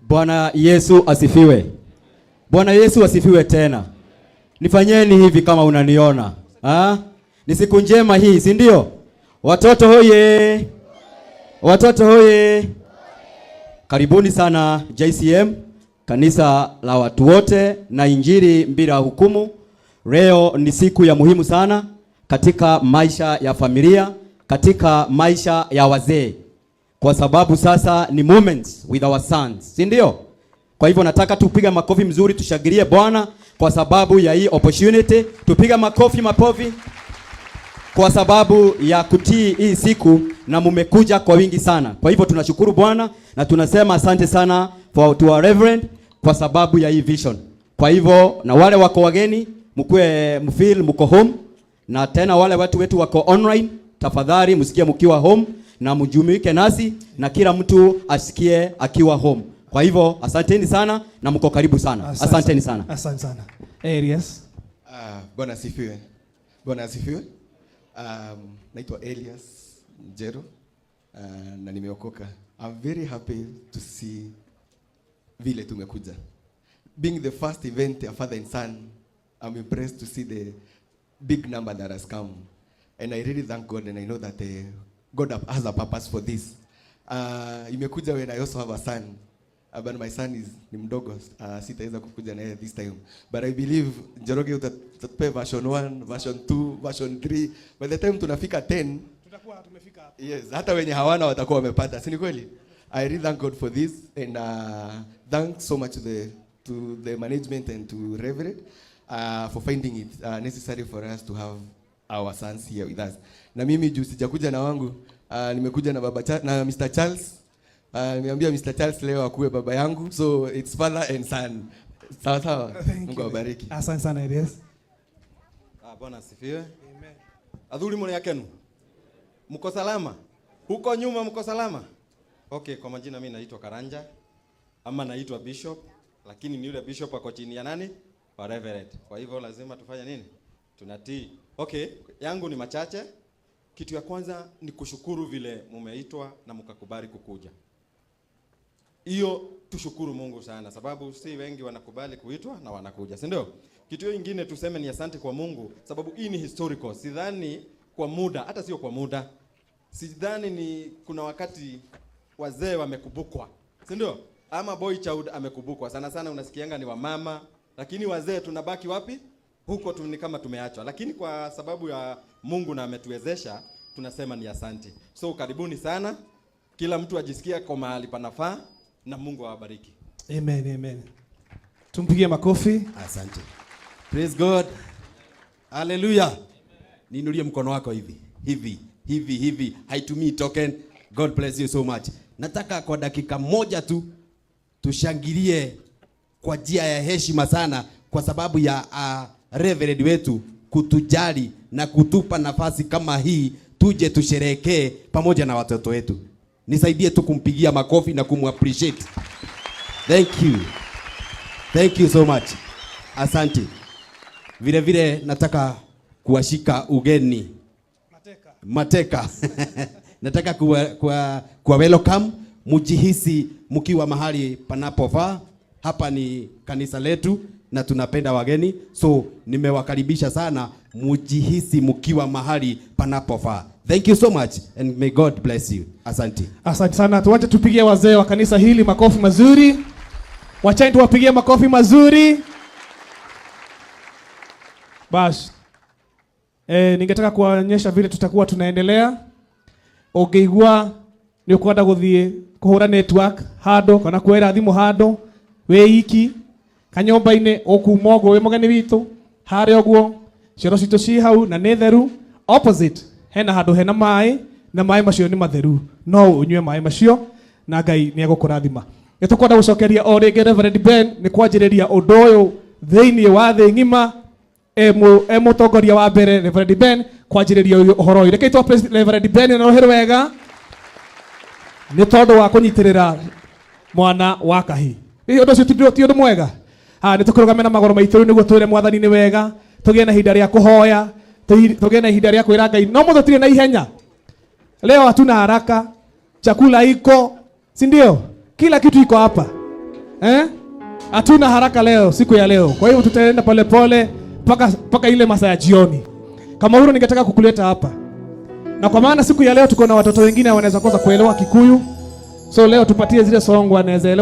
Bwana Yesu asifiwe. Bwana Yesu asifiwe tena. Nifanyeni hivi kama unaniona. Ha? Ni siku njema hii, si ndio? Watoto hoye! Watoto hoye! Karibuni sana JCM, kanisa la watu wote na injili bila hukumu. Leo ni siku ya muhimu sana katika maisha ya familia, katika maisha ya wazee, kwa sababu sasa ni moments with our sons, si ndio? Kwa hivyo nataka tupige makofi mzuri, tushangilie Bwana kwa sababu ya hii opportunity. Tupiga makofi mapofi kwa sababu ya kutii hii siku, na mumekuja kwa wingi sana. Kwa hivyo tunashukuru Bwana na tunasema asante sana for to our reverend kwa sababu ya hii vision. Kwa hivyo na wale wako wageni, mkuwe mfeel mko home, na tena wale watu wetu wako online, tafadhali msikie mkiwa home na mjumuike nasi na kila mtu asikie akiwa home. Kwa hivyo asanteni sana na mko karibu sana. Asanteni sana. Asante sana. Elias. Ah, Bwana asifiwe. Bwana asifiwe. Naitwa Elias Njero na nimeokoka. I'm very happy to see vile tumekuja. Being the first event ya father and son, I'm impressed to see the big number that has come. And I really thank God and I know that God has a purpose for this. Imekuja when I also have a son. But my son is ni mdogo, sitaweza kukuja naye this time. But I believe Njoroge utatupea version 1, version 2, version 3. By the time tunafika 10, Tutakuwa tumefika hapo. Yes, hata wenye hawana watakuwa wamepata, si ni kweli? I really thank God for this and thanks so much to the management and to Reverend for finding it necessary for us to have our sons here with us. Na mimi juu sijakuja na wangu, nimekuja na baba Cha na Mr. Charles. Nimeambia Mr. Charles leo akuwe baba yangu, so it's father and son. Sawa sawa. Thank Mungu you. awabariki. Asante sana, Elias. Ah, Bwana asifiwe. Athuri mũrĩ akenu? Mko salama? Huko nyuma mko salama? Okay, kwa majina mimi naitwa Karanja ama naitwa Bishop, lakini ni yule bishop ako chini ya nani? Wa Reverend. Kwa hivyo lazima tufanye nini? Tunatii. Okay, yangu ni machache. Kitu ya kwanza ni kushukuru vile mumeitwa na mkakubali kukuja. Hiyo tushukuru Mungu sana, sababu si wengi wanakubali kuitwa na wanakuja, si ndio? Kitu hiyo ingine tuseme ni asante kwa Mungu, sababu hii ni historical. Sidhani kwa muda, hata sio kwa muda, sidhani ni kuna wakati wazee wamekumbukwa, si ndio? Ama boy child amekumbukwa. Sana sana unasikianga ni wamama, lakini wazee tunabaki wapi? Huko tu ni kama tumeachwa, lakini kwa sababu ya Mungu na ametuwezesha, tunasema ni asante. So karibuni sana, kila mtu ajisikia kwa mahali panafaa, na Mungu awabariki. Amen, amen. Tumpigie makofi. Asante. Praise God. Hallelujah. Niinulie mkono wako hivi. Hivi, hivi, hivi. Haitumii token. God bless you so much. Nataka kwa dakika moja tu tushangilie kwa njia ya heshima sana kwa sababu ya Reverend wetu kutujali na kutupa nafasi kama hii tuje tusherehekee pamoja na watoto wetu. Nisaidie tu kumpigia makofi na kumappreciate. Thank you. Thank you so much. Asante. Vile vile nataka kuwashika ugeni. Mateka. Mateka. Nataka kuwa welcome, mujihisi mkiwa mahali panapofaa. Hapa ni kanisa letu na tunapenda wageni, so nimewakaribisha sana, mujihisi mkiwa mahali panapofaa. Thank you so much and may God bless you. Asante. Asante sana. Tuache tupigie wazee wa kanisa hili makofi mazuri. Wachani tuwapigie makofi mazuri. Bas. Ningetaka kuwaonyesha vile tutakuwa tunaendelea. Ũngĩigua nĩ ũkwenda gũthiĩ kũhũra network handũ kana kuoera thimũ handũ wĩ iki kanyũmba-inĩ, ũkuma ũguo wĩ mũgeni witũ harĩa ũguo, cioro citũ ci hau na nĩ theru. Opposite hena handũ hena maĩ na maĩ macio nĩ matheru, no ũnyue maĩ macio na Ngai nĩ egũkũrathima. Nĩ tũkwenda gũcokeria o rĩngĩ Reverend Ben nĩ kwanjĩrĩria ũndũ ũyũ thĩinĩ wa thĩ ng'ima, e mũtongoria wa mbere Reverend Ben kwanjĩrĩria ũhoro ũyũ. Rekei twa Reverend Ben na rũhĩ rwega nĩ tondũ wa kũnyitĩrĩra mwana wa kahi. Hihi ũndũ ũcio ti ũndũ mwega? Ah, nĩ tũkũrũgame na magũrũ maitũ rĩu nĩguo twĩre Mwathani nĩ wega, tũgĩe na ihinda rĩa kũhoya, tũgĩe na ihinda rĩa kwĩra Ngai no mũthũ tũtirĩ na ihenya. Leo hatuna haraka, chakula iko, si ndio? Kila kitu iko hapa. Eh? Hatuna haraka leo, siku ya leo. Kwa hiyo tutaenda polepole mpaka ile masaa ya jioni. Kama huru ningetaka kukuleta hapa. Na kwa maana siku ya leo tuko na watoto wengine wanaweza kosa kuelewa Kikuyu. So leo tupatie zile song wanaweza elewa.